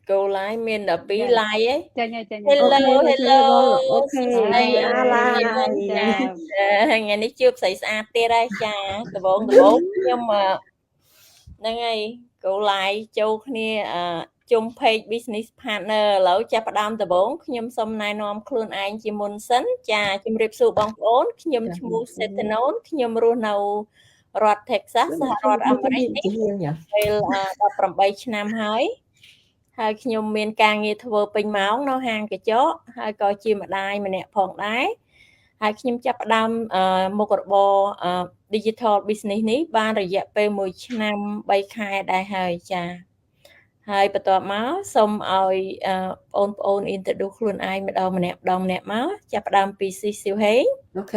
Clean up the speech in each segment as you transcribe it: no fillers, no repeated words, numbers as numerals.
Go live មាន12 live ឯង ចេញហើយចេញ Hello. Hello. OK. សួស្តី អា live ចាថ្ងៃនេះជួបស្រីស្អាតទៀតហើយចាដបងដបងខ្ញុំហ្នឹងហើយ go live ចូលគ្នាជុំ page business partner ឥឡូវចាប់ផ្ដើមដំបូងខ្ញុំសូមណែនាំខ្លួនឯងជាមុនសិនចាជំរាបសួរបងប្អូនខ្ញុំឈ្មោះសេតណូនខ្ញុំរស់នៅរដ្ឋ Texas សហរដ្ឋអាមេរិកនេះពេល18ឆ្នាំហើយហើយខ្ញុំមានការងារធ្វើពេញម៉ោងនៅហាងក្រចកហើយក៏ជាម្ដាយម្នាក់ផងដែរហើយខ្ញុំចាប់ផ្ដើមមុខរបរ digital business នេះបានរយៈពេល1ឆ្នាំ3ខែដែរហើយចាហើយបន្ទាប់មកសូមឲ្យបងប្អូន introduce ខ្លួនឯងម្ដងម្នាក់ម្ដងម្នាក់មកចាប់ផ្ដើមពីស៊ីស៊ីវហេង OK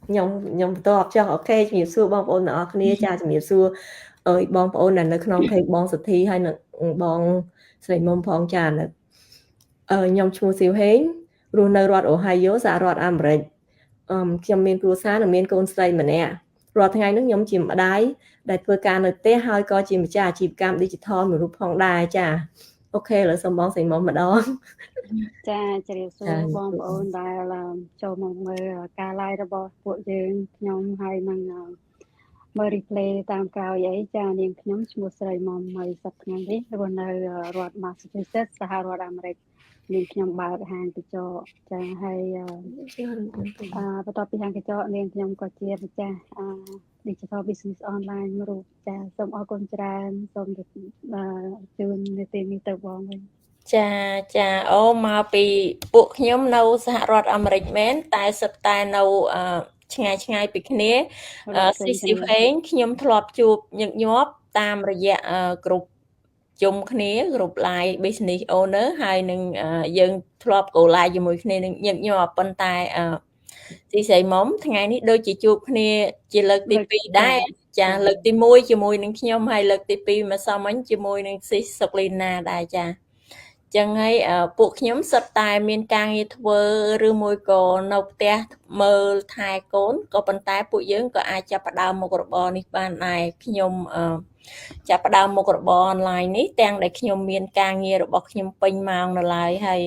ខ្ញុំខ្ញុំបន្ទាប់ចុះ OK ជំរាបសួរបងប្អូនទាំងអស់គ្នាចាជំរាបសួរអើយបងប្អូនដែលនៅក្នុង page បងសទ្ធីហើយនិងបងស្រីមុំផងចានៅអឺខ្ញុំឈ្មោះស៊ីវហេងរស់នៅរដ្ឋអូហាយ៉ូសហរដ្ឋអាមេរិកអឺខ្ញុំមានគ្រួសារនិងមានកូនស្រីម្នាក់រាល់ថ្ងៃនេះខ្ញុំជាម្ដាយដែលធ្វើការនៅផ្ទះហើយក៏ជាម្ចាស់អាជីវកម្ម digital មួយរូបផងដែរចា OK ឥឡូវសូមបងស្រីមុំម្ដង ចាជម្រាបសួរបងប្អូនដែលចូលមកមើលការ live របស់ពួកយើងខ្ញុំហើយនឹងមើល replay តាមក្រោយអីចានាងខ្ញុំឈ្មោះស្រីមុំហើយសប្តាហ៍ថ្ងៃនេះរស់នៅរដ្ឋ Massachusetts សហរដ្ឋអាមេរិកនាងខ្ញុំបើកហាងក្រចកចាហើយអឺបន្ទាប់ពីហាងក្រចកនាងខ្ញុំក៏ជាម្ចាស់អឺ Digital Business Online មួយរូបចាសូមអរគុណច្រើនសូមជូននាទីនេះទៅបងវិញ ចាចាអូមកពីពួកខ្ញុំនៅសហរដ្ឋអាមេរិកមែនតែសិតតែនៅឆ្ងាយឆ្ងាយពីគ្នាស៊ីស៊ីហ្វេងខ្ញុំធ្លាប់ជួបញឹកញាប់តាមរយៈក្រុមជុំគ្នាក្រុម live business owner ហើយនឹងយើងធ្លាប់ go live ជាមួយគ្នានឹងញឹកញាប់ប៉ុន្តែស៊ីស្រីមុំថ្ងៃនេះដូចជាជួបគ្នាជាលើកទី2ដែរចាលើកទី1ជាមួយនឹងខ្ញុំហើយលើកទី2មកសមមិញជាមួយនឹងស៊ីសុកលីណាដែរចាចឹងហើយពួកខ្ញុំសុទ្ធតែមានការងារធ្វើឬមួយក៏នៅផ្ទះមើលថែកូនក៏ប៉ុន្តែពួកយើងក៏អាចចាប់ផ្ដើមមុខរបរនេះបានដែរខ្ញុំចាប់ផ្ដើមមុខរបរអនឡាញនេះទាំងដែលខ្ញុំមានការងាររបស់ខ្ញុំពេញម៉ោងនៅឡើយហើយ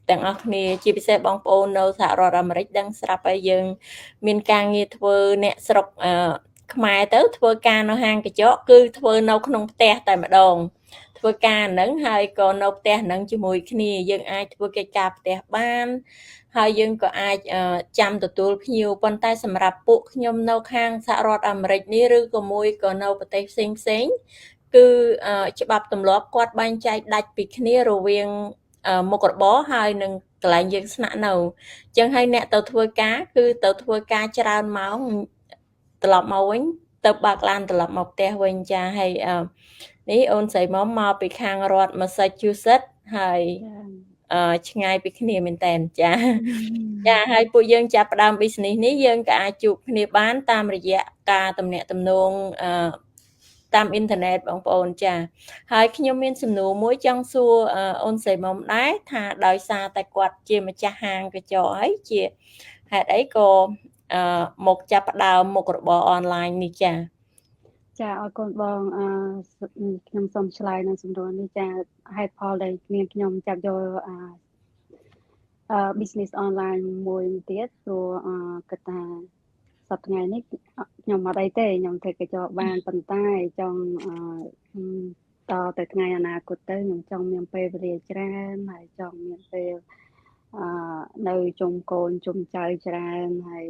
ទាំងអស់គ្នាជាពិសេសបងប្អូននៅសហរដ្ឋអាមេរិកដឹងស្រាប់ហើយយើងមានការងារធ្វើអ្នកស្រុកខ្មែរទៅធ្វើការនៅហាងក្រចកគឺធ្វើនៅក្នុងផ្ទះតែម្ដងធ្វើការហ្នឹងហើយក៏នៅផ្ទះហ្នឹងជាមួយគ្នាយើងអាចធ្វើកិច្ចការផ្ទះបានហើយយើងក៏អាចចាំទទួលភ្ញៀវប៉ុន្តែសម្រាប់ពួកខ្ញុំនៅខាងសហរដ្ឋអាមេរិកនេះឬក៏មួយក៏នៅប្រទេសផ្សេងផ្សេងគឺច្បាប់ទម្លាប់គាត់បែងចែកដាច់ពីគ្នារវាងមុខរបរហើយនឹងកន្លែងយើងស្នាក់នៅអញ្ចឹងហើយអ្នកទៅធ្វើការគឺទៅធ្វើការច្រើនម៉ោងត្រឡប់មកវិញទៅបើកឡានត្រឡប់មកផ្ទះវិញចាហើយនេះអូនស្រីមុំមកពីខាងរដ្ឋ Massachusetts ហើយអឺឆ្ងាយពីគ្នាមែនតើចាចាហើយពួកយើងចាប់ផ្ដើម business នេះយើងក៏អាចជួបគ្នាបានតាមរយៈការទំនាក់ទំនងអឺតាមអ៊ីនធឺណិតបងប្អូនចាហើយខ្ញុំមានសំណួរមួយចង់សួរអូនស្រីមុំដែរថាដោយសារតែគាត់ជាម្ចាស់ហាងក្រចកហើយជាហេតុអីក៏មកចាប់ផ្ដើមមុខរបរអនឡាញនេះចា ចាអរគុណបងអឺខ្ញុំសូមឆ្លើយនឹងសំណួរនេះចាហេតុផលដែលនាងខ្ញុំចាប់យកអឺ business online មួយទៀតព្រោះគិតថាសប្តាហ៍ថ្ងៃនេះខ្ញុំអត់អីទេខ្ញុំធ្វើក្រចកបានប៉ុន្តែចង់តទៅថ្ងៃអនាគតទៅខ្ញុំចង់មានពេលវេលាច្រើនហើយចង់មានពេលអឺនៅជុំកូនជុំចៅច្រើនហើយ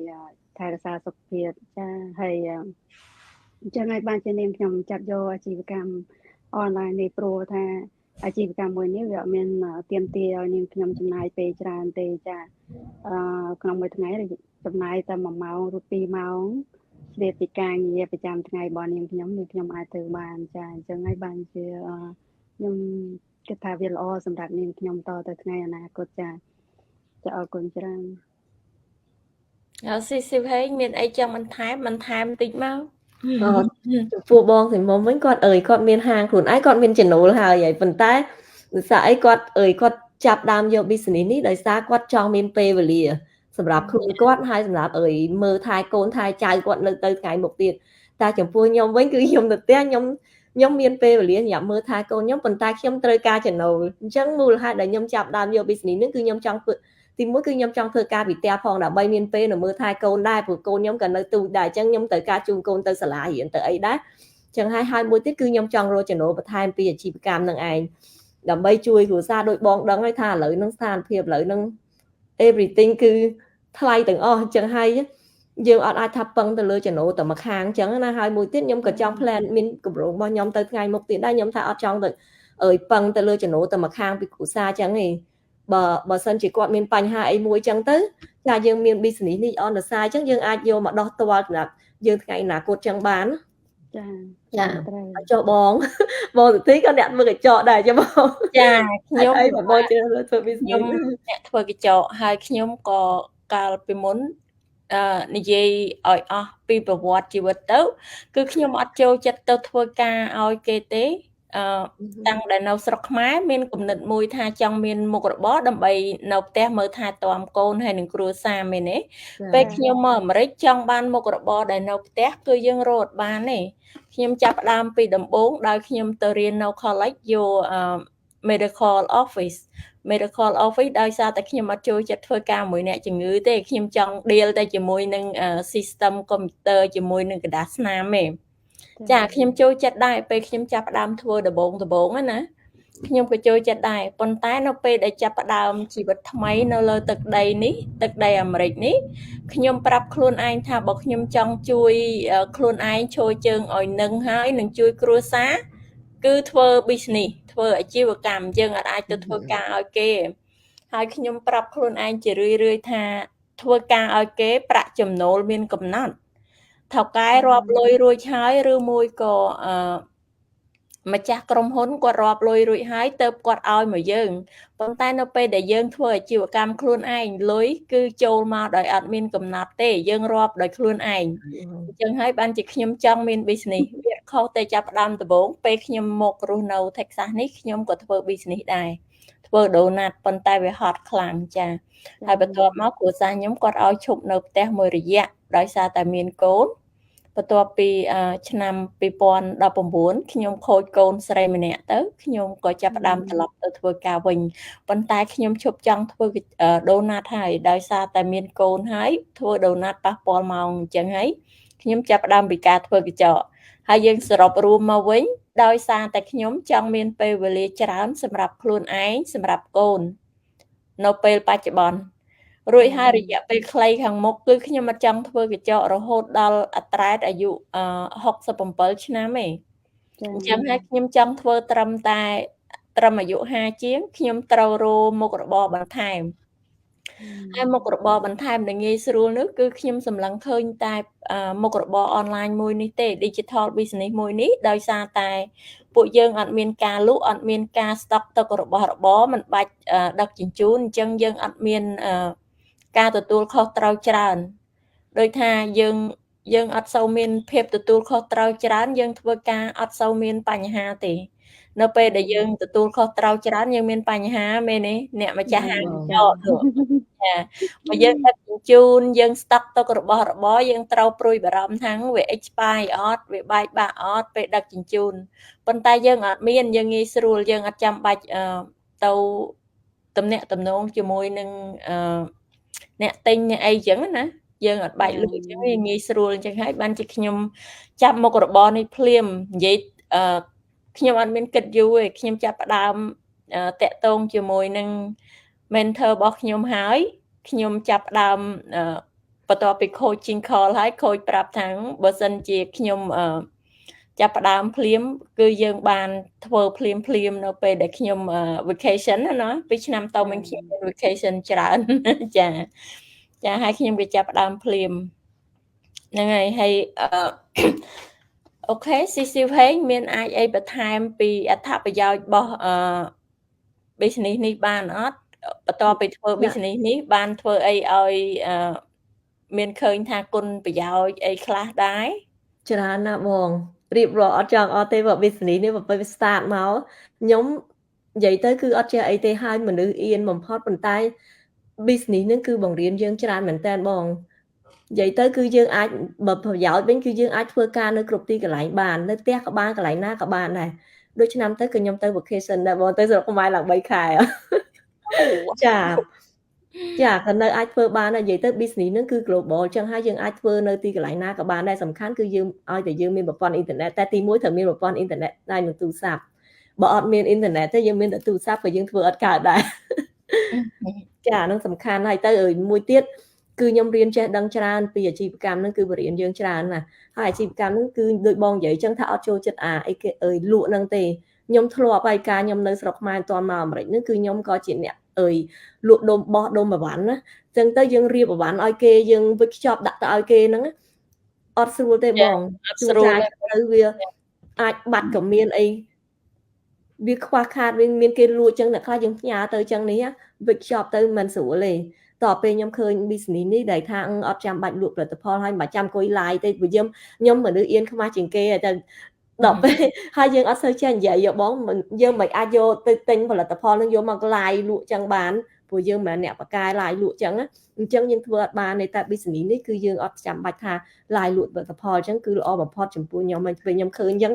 ថែរក្សាសុខភាពចាហើយអញ្ចឹងហើយបានជានាងខ្ញុំចាប់យកអាជីវកម្មអនឡាញនេះព្រោះថាអាជីវកម្មមួយនេះវាអត់មានទាមទារឲ្យនាងខ្ញុំចំណាយពេលច្រើនទេចាអឺក្នុងមួយថ្ងៃចំណាយតែ1ម៉ោងឬ2ម៉ោងស្របពីការងារប្រចាំថ្ងៃរបស់នាងខ្ញុំនាងខ្ញុំអាចធ្វើបានចាអញ្ចឹងហើយបានជាខ្ញុំគិតថាវាល្អសម្រាប់នាងខ្ញុំតទៅថ្ងៃអនាគតចាចាអរគុណច្រើន អរស៊ីស៊ីហេងមានអីចង់បន្ថែមបន្ថែមតិចមក អចំពោះបងសិមុំវិញគាត់អើយគាត់មានហាងខ្លួនឯងគាត់មានចំណូលហើយហើយប៉ុន្តែដោយសារអីគាត់អើយគាត់ចាប់ដើមយក business នេះដោយសារគាត់ចង់មានពេលវេលាសម្រាប់ខ្លួនគាត់ហើយសម្រាប់អើយមើលថែកូនថែចៅគាត់នៅទៅថ្ងៃមុខទៀតតែចំពោះខ្ញុំវិញគឺខ្ញុំទៅផ្ទះខ្ញុំ ខ្ញុំមានពេលវេលាសម្រាប់មើលថែកូនខ្ញុំប៉ុន្តែខ្ញុំត្រូវការចំណូលអញ្ចឹងមូលហេតុដែលខ្ញុំចាប់ដើមយក business នេះគឺខ្ញុំចង់ធ្វើទីមួយគឺខ្ញុំចង់ធ្វើការពីផ្ទះផងដើម្បីមានពេលនៅមើលថែកូនដែរព្រោះកូនខ្ញុំក៏នៅទូចដែរអញ្ចឹងខ្ញុំត្រូវការជូនកូនទៅសាលារៀនទៅអីដែរអញ្ចឹងហើយហើយមួយទៀតគឺខ្ញុំចង់រកចំណូលបន្ថែមពីអាជីវកម្មនឹងឯងដើម្បីជួយគ្រួសារដោយបងដឹងហើយថាឥឡូវនឹងស្ថានភាពឥឡូវនឹង everything គឺថ្លៃទាំងអស់អញ្ចឹងហើយយើងអត់អាចថាពឹងទៅលើចំណូលតែមួយខាងអញ្ចឹងណាហើយមួយទៀតខ្ញុំក៏ចង់ plan មានគម្រោងរបស់ខ្ញុំទៅថ្ងៃមុខទៀតដែរខ្ញុំថាអត់ចង់ទៅអើយពឹងទៅលើចំណូលតែមួយខាងពីគ្រួសារអញ្ចឹងឯងបើសិនជាគាត់មានបញ្ហាអីមួយអញ្ចឹងទៅចាយើងមាន business នេះ on the side អញ្ចឹងយើងអាចយកមកដោះទាល់សម្រាប់យើងថ្ងៃអនាគតអញ្ចឹងបាន ចា ចាចុះបងបងសុធីក៏អ្នកធ្វើកញ្ចក់ដែរចាបង ចាខ្ញុំ អីបងជ្រើសរើសធ្វើ business ខ្ញុំអ្នកធ្វើកញ្ចក់ហើយខ្ញុំក៏កាលពីមុនអឺនិយាយឲ្យអស់ពីប្រវត្តិជីវិតទៅ គឺខ្ញុំអត់ចូលចិត្តទៅធ្វើការឲ្យគេទេអឺតាំងដែលនៅស្រុកខ្មែរមានគំនិតមួយថាចង់មានមុខរបរដើម្បីនៅផ្ទះមើលថែទាំកូនហើយនឹងគ្រួសារមែនទេពេលខ្ញុំមកអាមេរិកចង់បានមុខរបរដែលនៅផ្ទះគឺយើងរកអត់បានទេខ្ញុំចាប់ផ្ដើមពីដំបូងដោយខ្ញុំទៅរៀននៅ college យក medical office medical office ដោយសារតែខ្ញុំអត់ចូលចិត្តធ្វើការមួយអ្នកជំងឺទេខ្ញុំចង់ deal តែជាមួយនឹង system computer ជាមួយនឹងក្រដាសស្នាមទេចាខ្ញុំចូលចិត្តដែរពេលខ្ញុំចាប់ផ្ដើមធ្វើដំបូងដំបូងណាខ្ញុំក៏ចូលចិត្តដែរប៉ុន្តែនៅពេលដែលចាប់ផ្ដើមជីវិតថ្មីនៅលើទឹកដីនេះទឹកដីអាមេរិកនេះខ្ញុំប្រាប់ខ្លួនឯងថាបើខ្ញុំចង់ជួយខ្លួនឯងឈរជើងឲ្យនឹងហើយនឹងជួយគ្រួសារគឺធ្វើ business ធ្វើអាជីវកម្មយើងអាចទៅធ្វើការឲ្យគេហើយខ្ញុំប្រាប់ខ្លួនឯងជារឿយរឿយថាធ្វើការឲ្យគេប្រាក់ចំណូលមានកំណត់ថៅកែរាប់លុយរួចហើយឬមួយក៏អឺម្ចាស់ក្រុមហ៊ុនគាត់រាប់លុយរួចហើយទៅគាត់ឲ្យមកយើងប៉ុន្តែនៅពេលដែលយើងធ្វើអាជីវកម្មខ្លួនឯងលុយគឺចូលមកដោយអត់មានកំណត់ទេយើងរាប់ដោយខ្លួនឯងអញ្ចឹងហើយបានជាខ្ញុំចង់មាន business វាខុសតែចាប់ផ្ដើមដំបូងពេលខ្ញុំមករស់នៅ Texas នេះខ្ញុំក៏ធ្វើ business ដែរធ្វើ donut ប៉ុន្តែវាហត់ខ្លាំងចាហើយបន្ទាប់មកគ្រួសារខ្ញុំគាត់ឲ្យឈប់នៅផ្ទះមួយរយៈដោយសារតែមានកូនបន្ទាប់ពីឆ្នាំ2019ខ្ញុំខូចកូនស្រីម្នាក់ទៅខ្ញុំក៏ចាប់ផ្ដើមត្រឡប់ទៅធ្វើការវិញប៉ុន្តែខ្ញុំឈប់ចង់ធ្វើដូណាត់ហើយដោយសារតែមានកូនហើយធ្វើដូណាត់ប៉ះពាល់ម៉ោងអញ្ចឹងហើយខ្ញុំចាប់ផ្ដើមពីការធ្វើកញ្ចក់ហើយយើងសរុបរួមមកវិញដោយសារតែខ្ញុំចង់មានពេលវេលាច្រើនសម្រាប់ខ្លួនឯងសម្រាប់កូននៅពេលបច្ចុប្បន្នរួចហើយរយៈពេលខ្លីខាងមុខគឺខ្ញុំអត់ចង់ធ្វើកញ្ចក់រហូតដល់អត្រែតអាយុ67ឆ្នាំទេអញ្ចឹងហើយខ្ញុំចង់ធ្វើត្រឹមតែត្រឹមអាយុ50ជាងខ្ញុំត្រូវរមុខរបរបន្ថែមហើយមុខរបរបន្ថែមដែលងាយស្រួលនោះគឺខ្ញុំសម្លឹងឃើញតែមុខរបរអនឡាញមួយនេះទេ digital business មួយនេះដោយសារតែពួកយើងអត់មានការលក់អត់មានការស្តុកទុករបស់របរមិនបាច់ដឹកជញ្ជូនអញ្ចឹងយើងអត់មានការទទួលខុសត្រូវច្រើនដោយថាយើងយើងអត់សូវមានភាពទទួលខុសត្រូវច្រើនយើងធ្វើការអត់សូវមានបញ្ហាទេនៅពេលដែលយើងទទួលខុសត្រូវច្រើនយើងមានបញ្ហាមែនទេអ្នកម្ចាស់ហាងចោតចាបើយើងដឹកជញ្ជូនយើងស្តុកទុករបស់របរយើងត្រូវព្រួយបារម្ភថាវា expire អត់វាបែកបាក់អត់ពេលដឹកជញ្ជូនប៉ុន្តែយើងអត់មានយើងងាយស្រួលយើងអត់ចាំបាច់ទៅតំណាក់តំណងជាមួយនឹងអ្នកទិញអ្នកអីចឹងណាយើងអត់បាច់លក់អញ្ចឹងវាងាយស្រួលអញ្ចឹងហើយបានជាខ្ញុំចាប់មុខរបរនេះភ្លាមនិយាយអឺខ្ញុំអត់មានគិតយូរទេខ្ញុំចាប់ផ្ដើមតាក់ទងជាមួយនឹង mentor របស់ខ្ញុំហើយខ្ញុំចាប់ផ្ដើមបន្ទាប់ពី coaching call ហើយ coach ប្រាប់ថាបើសិនជាខ្ញុំចាប់ផ្ដើមភ្លាមគឺយើងបានធ្វើភ្លាមភ្លាមនៅពេលដែលខ្ញុំ vacation ណាពីឆ្នាំទៅមិញខ្ញុំមាន vacation ច្រើនចាចាហើយខ្ញុំវាចាប់ផ្ដើមភ្លាមហ្នឹងហើយហើយអឺ OK ស៊ីស៊ីហេងមានអាចអីបន្ថែមពីអត្ថប្រយោជន៍របស់អឺ business នេះបានអត់បន្ទាប់ពីធ្វើ business នេះបានធ្វើអីឲ្យអឺមានឃើញថាគុណប្រយោជន៍អីខ្លះដែរ ច្រើនណាស់បងរៀបរាប់អត់ចង់អត់ទេបើ business នេះបើពេល start មកខ្ញុំនិយាយទៅគឺអត់ចេះអីទេហើយមនុស្សអៀនបំផុតប៉ុន្តែ business ហ្នឹងគឺបង្រៀនយើងច្រើនមែនតើបង និយាយទៅគឺយើងអាចបើប្រយោជន៍វិញគឺយើងអាចធ្វើការនៅគ្រប់ទីកន្លែងបាននៅផ្ទះក៏បានកន្លែងណាក៏បានដែរដូចឆ្នាំទៅក៏ខ្ញុំទៅ vacation ដែរបងទៅស្រុកខ្មែរឡើង3ខែចាចាក៏នៅអាចធ្វើបានដែរនិយាយទៅ business ហ្នឹងគឺ global ចឹងហើយយើងអាចធ្វើនៅទីកន្លែងណាក៏បានដែរសំខាន់គឺយើងឲ្យតែយើងមានប្រព័ន្ធអ៊ីនធឺណិតតែទីមួយត្រូវមានប្រព័ន្ធអ៊ីនធឺណិតដែរនឹងទូរស័ព្ទបើអត់មានអ៊ីនធឺណិតទេយើងមានតែទូរស័ព្ទក៏យើងធ្វើអត់កើតដែរចាហ្នឹងសំខាន់ហើយទៅមួយទៀតគឺខ្ញុំរៀនចេះដឹងច្រើនពីអាជីវកម្មហ្នឹងគឺបរិញ្ញាយើងច្រើនណាស់ហើយអាជីវកម្មហ្នឹងគឺដូចបងនិយាយចឹងថាអត់ចូលចិត្តអាអីគេអើយលក់ហ្នឹងទេខ្ញុំធ្លាប់ហើយការខ្ញុំនៅស្រុកខ្មែរមិនទាន់មកអាមេរិកហ្នឹងគឺខ្ញុំក៏ជាអ្នកអើយលក់ដុំបោះដុំអីវ៉ាន់ណាចឹងទៅយើងរៀបអីវ៉ាន់ឲ្យគេយើងវិចខ្ចប់ដាក់ទៅឲ្យគេហ្នឹងអត់ស្រួលទេបង អត់ស្រួល ទៅវាអាចបាត់ក៏មានអីវាខ្វះខាតវាមានគេលួចចឹងអ្នកខ្លះយើងផ្ញើទៅចឹងនេះវិចខ្ចប់ទៅមិនស្រួលទេតទៅពេលខ្ញុំឃើញ business នេះដែលថាអត់ចាំបាច់លក់ផលិតផលហើយមិនចាំអង្គុយ live ទេព្រោះយើងខ្ញុំមនុស្សអៀនខ្មាស់ជាងគេតែដល់ពេលហើយយើងអត់សូវចេះនិយាយយកបងយើងមិនអាចយកទៅទិញផលិតផលនឹងយកមក live លក់ចឹងបានព្រោះយើងមិនមែនអ្នកបកកែ live លក់ចឹងណាអញ្ចឹងយើងធ្វើអត់បានទេតែ business នេះគឺយើងអត់ចាំបាច់ថា live លក់ផលិតផលអញ្ចឹងគឺល្អបំផុតចំពោះខ្ញុំហើយពេលខ្ញុំឃើញអញ្ចឹង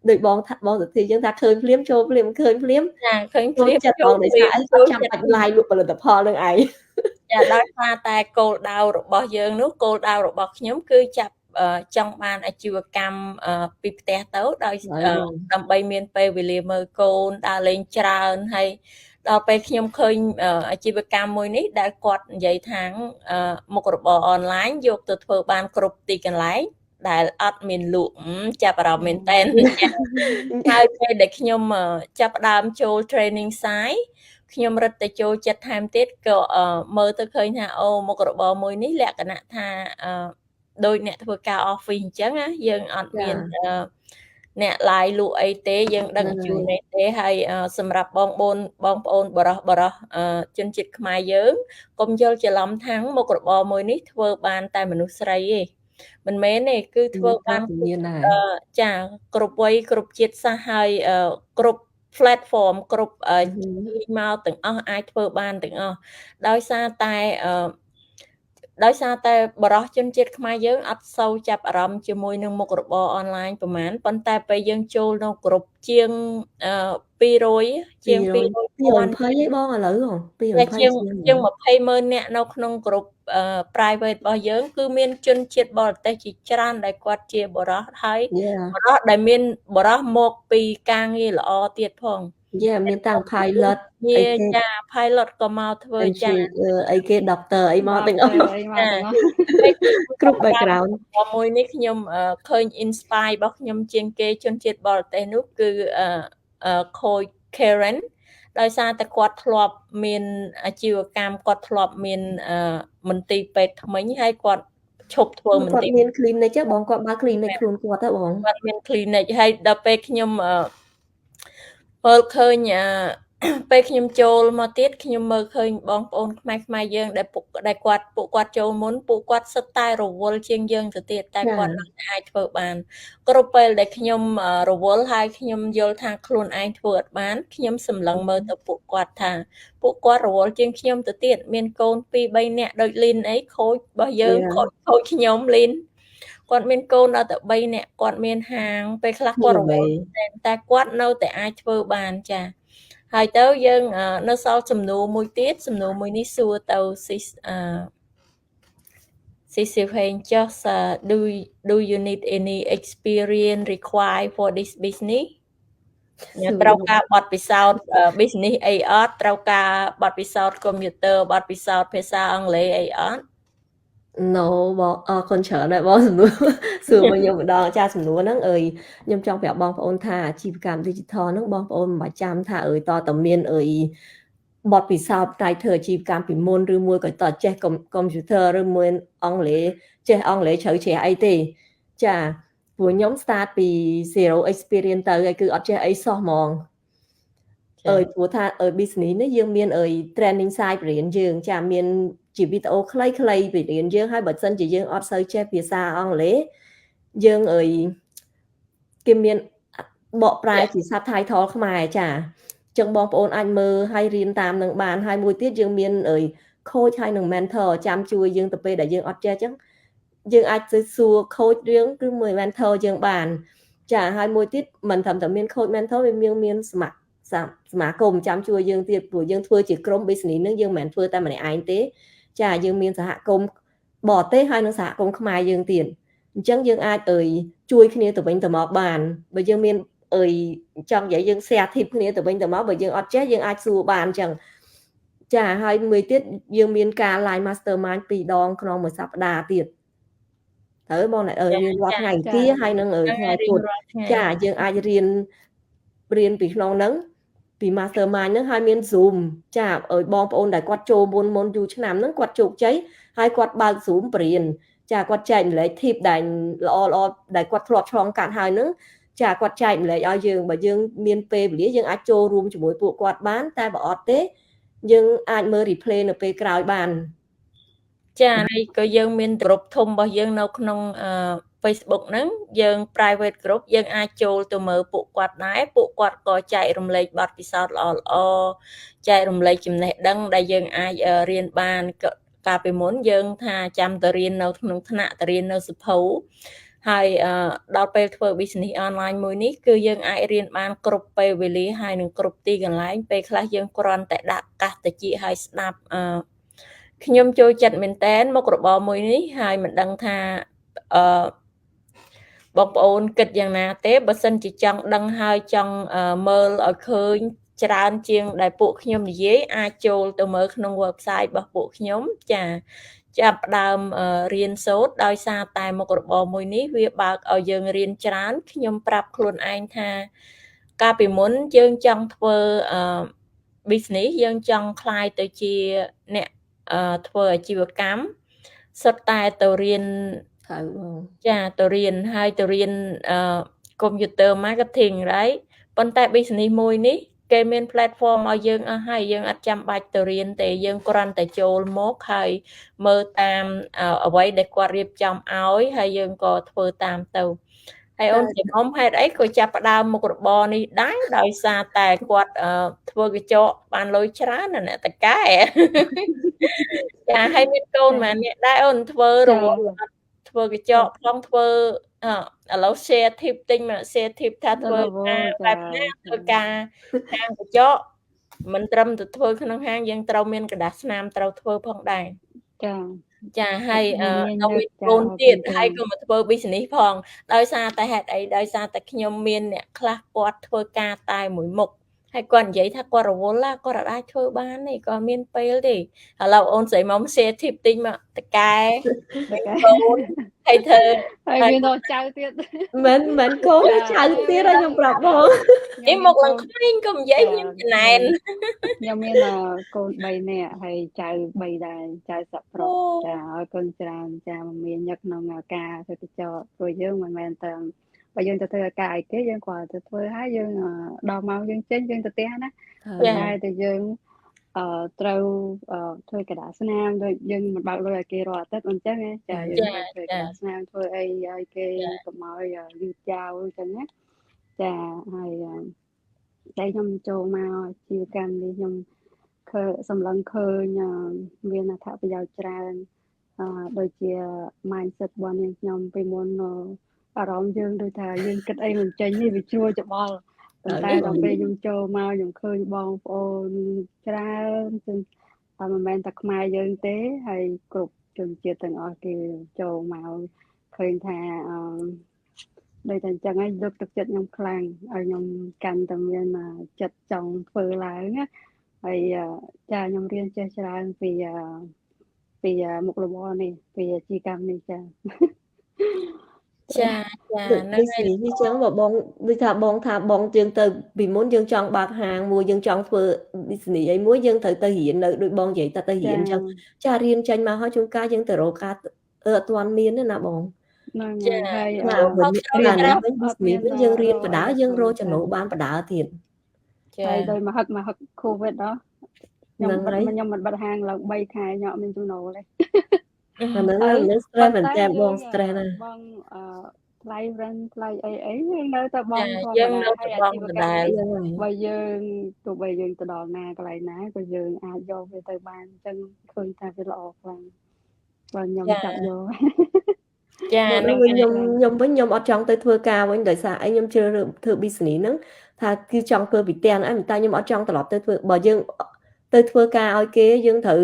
ដូចបងថាបងសុធីអញ្ចឹងថាឃើញភ្លាមចូលភ្លាមឃើញភ្លាម ចាឃើញភ្លាម ចិត្តបងដោយសារអីអត់ចាំបាច់ live លក់ផលិតផលនឹងឯង ចាដោយសារតែគោលដៅរបស់យើងនោះគោលដៅរបស់ខ្ញុំគឺចាប់ចង់បានអាជីវកម្មពីផ្ទះទៅដោយដើម្បីមានពេលវេលាមើលកូនដើរលេងច្រើនហើយដល់ពេលខ្ញុំឃើញអាជីវកម្មមួយនេះដែលគាត់និយាយថាមុខរបរអនឡាញយកទៅធ្វើបានគ្រប់ទីកន្លែងដែលអត់មានលក់ចាប់អារម្មណ៍មែនតើហើយពេលដែលខ្ញុំចាប់ផ្ដើមចូល training site ខ្ញុំរឹតតែចូលចិត្តថែមទៀតក៏មើលទៅឃើញថាអូមុខរបរមួយនេះលក្ខណៈថាដូចអ្នកធ្វើការ office អញ្ចឹងណាយើងអត់មានអ្នក live លក់អីទេយើងដឹងជូនអីទេហើយសម្រាប់បងប្អូនបងប្អូនបរោះបរោះជនជាតិខ្មែរយើងកុំយល់ច្រឡំថាងមុខរបរមួយនេះធ្វើបានតែមនុស្សស្រីទេមិនមែនទេគឺធ្វើបានចាគ្រប់វ័យគ្រប់ជាតិសាសន៍ហើយគ្រប់ platform គ្រប់មកទាំងអស់អាចធ្វើបានទាំងអស់ដោយសារតែបរោះជនជាតិខ្មែរយើងអត់សូវចាប់អារម្មណ៍ជាមួយនឹងមុខរបរអនឡាញប្រហែលប៉ុន្តែពេលយើងចូលនៅគ្រប់ជាង200ជាង 200 220ឯងបងឥឡូវ 220ជាងជាង20ម៉ឺននាក់នៅក្នុងក្រុម private របស់យើង គឺមានជនជាតិបរទេសជាច្រើនដែលគាត់ជាបរោះហើយបរោះដែលមានបរោះមកពីការងារល្អទៀតផង Yeah មានតាំង pilot អីគេចា pilot ក៏មកធ្វើចា អីគេ doctor អីមកទាំងអស់គ្រប់ background មួយនេះខ្ញុំឃើញ inspire របស់ខ្ញុំជាងគេជនជាតិបរទេសនោះគឺ coach Karen ដោយសារតែគាត់ធ្លាប់មានអាជីវកម្មគាត់ធ្លាប់មានមន្ទីរពេទ្យធ្មេញហើយគាត់ឈប់ធ្វើមន្ទីរគាត់មាន clinic ទេបងគាត់បើក clinic ខ្លួនគាត់ទេបង គាត់មាន clinic ហើយដល់ពេលខ្ញុំមើលឃើញពេលខ្ញុំចូលមកទៀតខ្ញុំមើលឃើញបងប្អូនខ្មែរខ្មែរយើងដែលពុកដែលគាត់ពួកគាត់ចូលមុនពួកគាត់សុទ្ធតែរវល់ជាងយើងទៅទៀតតែគាត់នៅតែអាចធ្វើបានគ្រប់ពេលដែលខ្ញុំរវល់ហើយខ្ញុំយល់ថាខ្លួនឯងធ្វើអត់បានខ្ញុំសម្លឹងមើលទៅពួកគាត់ថាពួកគាត់រវល់ជាងខ្ញុំទៅទៀតមានកូន2 3នាក់ដូចលីនអីខូចរបស់យើងខូចខូចខ្ញុំលីនគាត់មានកូនដល់ទៅ3នាក់គាត់មានហាងពេលខ្លះគាត់រវល់តែគាត់នៅតែអាចធ្វើបានចាហើយទៅយើងនៅសល់សំណួរមួយទៀតសំណួរមួយនេះសួរទៅ sis អឺ Sis Heng, just do you need any experience required for this business? ត្រូវការបទពិសោធន៍ business អីអត់ត្រូវការបទពិសោធន៍ computer បទពិសោធន៍ភាសាអង់គ្លេសអីអត់ No បងអរគុណច្រើនដែរបងសំណួរសួរមកខ្ញុំម្ដងចាសំណួរហ្នឹងអើយខ្ញុំចង់ប្រាប់បងប្អូនថាអាជីវកម្ម digital ហ្នឹងបងប្អូនមិនបាច់ចាំថាអើយតតមានអើយបទពិសោធន៍ផ្នែកធ្វើអាជីវកម្មពីមុនឬមួយក៏តចេះកុំព្យូទ័រឬមួយអង់គ្លេសចេះអង់គ្លេសជ្រៅជ្រះអីទេចាព្រោះខ្ញុំ start ពី zero experience ទៅហើយគឺអត់ចេះអីសោះហ្មងអើយព្រោះថាអើយ business នេះយើងមានអើយ training site បរៀនយើងចាមានជាវីដេអូខ្លីៗបរៀនយើងហើយបើសិនជាយើងអត់សូវចេះភាសាអង់គ្លេសយើងអើយគេមានបកប្រែជា subtitle ខ្មែរចាចឹងបងប្អូនអាចមើលហើយរៀនតាមនឹងបានហើយមួយទៀតយើងមានអើយ coach ហើយនឹង mentor ចាំជួយយើងទៅពេលដែលយើងអត់ចេះចឹង យើងអាចទៅសួរ coach រឿងគឺមួយ mentor យើងបាន ចាហើយមួយទៀតមិនត្រឹមតែមាន coach mentor វាមានសមាគមចាំជួយយើងទៀតព្រោះយើងធ្វើជាក្រុម business នឹងយើងមិនមែនធ្វើតែម្នាក់ឯងទេចាយើងមានសហគមន៍បរទេសហើយនិងសហគមន៍ខ្មែរយើងទៀតអញ្ចឹងយើងអាចអើយជួយគ្នាទៅវិញទៅមកបានបើយើងមានអើយចង់និយាយយើង share tip គ្នាទៅវិញទៅមកបើយើងអត់ចេះយើងអាចសួរបានអញ្ចឹងចាហើយមួយទៀតយើងមានការ live mastermind 2ដងក្នុងមួយសប្តាហ៍ទៀតត្រូវបងអើយរៀនរាល់ថ្ងៃអង្គារហើយនឹងថ្ងៃពុធចាយើងអាចរៀនរៀនពីក្នុងហ្នឹងពី mastermind ហ្នឹងហើយមាន Zoom ចាឲ្យបងប្អូនដែលគាត់ចូលមុនមុនយូរឆ្នាំហ្នឹងគាត់ជោគជ័យហើយគាត់បើក Zoom បរៀនចាគាត់ចែករំលែក tip ដែលល្អល្អដែលគាត់ធ្លាប់ឆ្លងកាត់ហើយហ្នឹងចាគាត់ចែករំលែកឲ្យយើងបើយើងមានពេលវេលាយើងអាចចូលរួមជាមួយពួកគាត់បានតែបើអត់ទេយើងអាចមើល replay នៅពេលក្រោយបាន ចាហើយក៏យើងមានក្រុមធំរបស់យើងនៅក្នុងអឺ Facebook ហ្នឹងយើង private group យើងអាចចូលទៅមើលពួកគាត់ដែរពួកគាត់ក៏ចែករំលែកបទពិសោធន៍ល្អល្អចែករំលែកចំណេះដឹងដែលយើងអាចរៀនបានកាលពីមុនយើងថាចាំទៅរៀននៅក្នុងថ្នាក់ទៅរៀននៅសភៅហើយដល់ពេលធ្វើ business online មួយនេះគឺយើងអាចរៀនបានគ្រប់ពេលវេលាហើយនឹងគ្រប់ទីកន្លែងពេលខ្លះយើងគ្រាន់តែដាក់កាសតិចហើយស្ដាប់អឺខ្ញុំចូលចិត្តមែនតែនមុខរបរមួយនេះហើយមិនដឹងថាអឺបងប្អូនគិតយ៉ាងណាទេបើសិនជាចង់ដឹងហើយចង់មើលឲ្យឃើញច្រើនជាងដែលពួកខ្ញុំនិយាយអាចចូលទៅមើលក្នុង website របស់ពួកខ្ញុំចាចាប់ផ្ដើមរៀនសូត្រដោយសារតែមុខរបរមួយនេះវាបើកឲ្យយើងរៀនច្រើនខ្ញុំប្រាប់ខ្លួនឯងថាកាលពីមុនយើងចង់ធ្វើអឺ business យើងចង់ក្លាយទៅជាអ្នកធ្វើអាជីវកម្មសុទ្ធតែទៅរៀន ត្រូវបង ចាទៅរៀនហើយទៅរៀនអឺ computer marketing, right? ប៉ុន្តែ business មួយនេះគេមាន platform ឲ្យយើងអស់ហើយយើងអត់ចាំបាច់ទៅរៀនទេយើងគ្រាន់តែចូលមកហើយមើលតាមអ្វីដែលគាត់រៀបចំឲ្យហើយយើងក៏ធ្វើតាមទៅហើយអូនចំហំហេតុអីក៏ចាប់ផ្ដើមមុខរបរនេះដែរដោយសារតែគាត់ធ្វើក្រចកបានលុយច្រើនណាអ្នកតកែចាហើយមានកូនម៉ាអ្នកដែរអូនធ្វើរវល់ធ្វើក្រចកផងធ្វើឥឡូវ share tip ទិញមក share tip ថាធ្វើការបែបណាធ្វើការហាងក្រចកមិនត្រឹមតែធ្វើក្នុងហាងយើងត្រូវមានក្រដាសស្នាមត្រូវធ្វើផងដែរ ចា ចាហើយនៅមានកូនទៀតហើយក៏មកធ្វើ business ផងដោយសារតែហេតុអីដោយសារតែខ្ញុំមានអ្នកខ្លះគាត់ធ្វើការតែមួយមុខហើយគាត់និយាយថាគាត់រវល់គាត់អាចធ្វើបានទេគាត់មានពេលទេឥឡូវអូនស្រីមក share tip តិចមកតកែកូនហើយធ្វើ ហើយមានដល់ចៅទៀត មិនមិនកូនចៅទៀតហើយខ្ញុំប្រាប់បង នេះមកឡើងក្មេងកុំនិយាយខ្ញុំចំណែន ខ្ញុំមានកូន3នាក់ហើយចៅ3ដែរចៅសប្រុសចាឲ្យកូនច្រើនចាមានញឹកក្នុងការធ្វើក្រចកព្រោះយើងមិនមែនតែបើយើងទៅធ្វើការអីគេយើងគ្រាន់តែធ្វើហើយយើងដល់ម៉ោងយើងចេញយើងទៅផ្ទះណាតែតែយើងអឺត្រូវធ្វើក្រដាសស្នាមដូចយើងមិនបើកលុយឲ្យគេរាល់អាទិត្យអញ្ចឹងចាយើងត្រូវធ្វើក្រដាសស្នាមធ្វើអីឲ្យគេកុំឲ្យយឺតយ៉ាវអញ្ចឹងណាចាហើយតែខ្ញុំចូលមកអាជីវកម្មនេះខ្ញុំឃើសម្លឹងឃើញមានអត្ថប្រយោជន៍ច្រើនអឺដូចជា mindset របស់នាងខ្ញុំពីមុនអារម្មណ៍យើងដូចថាយើងគិតអីមិនចេញនេះវាជ្រួលច្បល់ប៉ុន្តែដល់ពេលខ្ញុំចូលមកខ្ញុំឃើញបងប្អូនច្រើនគឺតែមិនមែនតែខ្មែរយើងទេហើយគ្រប់ជនជាតិទាំងអស់គេចូលមកឃើញថាអឺដូចតែអញ្ចឹងហើយលើកទឹកចិត្តខ្ញុំខ្លាំងឲ្យខ្ញុំកាន់តែមានចិត្តចង់ធ្វើឡើងណាហើយចាខ្ញុំរៀនចេះច្រើនពីពីមុខរបរនេះពីអាជីវកម្មនេះចា ចាចា ហ្នឹងហើយនេះចឹងបើបងដូចថាបងថាបងជាងទៅពីមុនយើងចង់បើកហាងមួយយើងចង់ធ្វើ business អីមួយយើងត្រូវទៅរៀននៅដូចបងនិយាយតែទៅរៀនចឹងចារៀនចេញមកហើយជួនកាលយើងទៅរកការអត់ទាន់មានទេណាបង ហ្នឹង ហើយ ហើយ រៀនវិញ business វិញយើងរៀនបដាយើងរកចំណូលបានបដាទៀត ហើយដោយមហឹកមហឹក COVID ដល់ខ្ញុំបិទខ្ញុំមិនបិទហាងឡើង3ខែខ្ញុំអត់មានចំណូលទេ អាហ្នឹងហ្នឹង stress មែនតើបង stress ណាស់ បងអឺថ្លៃ rent ថ្លៃអីអីយើងនៅតែបង ធម្មតាហើយអាជីវកម្មបើយើងទោះបីយើងទៅដល់ណាកន្លែងណាក៏យើងអាចយកវាទៅបានអញ្ចឹងឃើញថាវាល្អខ្លាំងបើខ្ញុំចាប់យក ចា មក ហ្នឹង វិញ ហើយ ខ្ញុំខ្ញុំវិញខ្ញុំអត់ចង់ទៅធ្វើការវិញដោយសារអីខ្ញុំជ្រើសរើសធ្វើ business ហ្នឹងថាគឺចង់ធ្វើពីផ្ទះហ្នឹងឯងតែខ្ញុំអត់ចង់ត្រឡប់ទៅធ្វើបើយើងទៅធ្វើការឲ្យគេយើងត្រូវ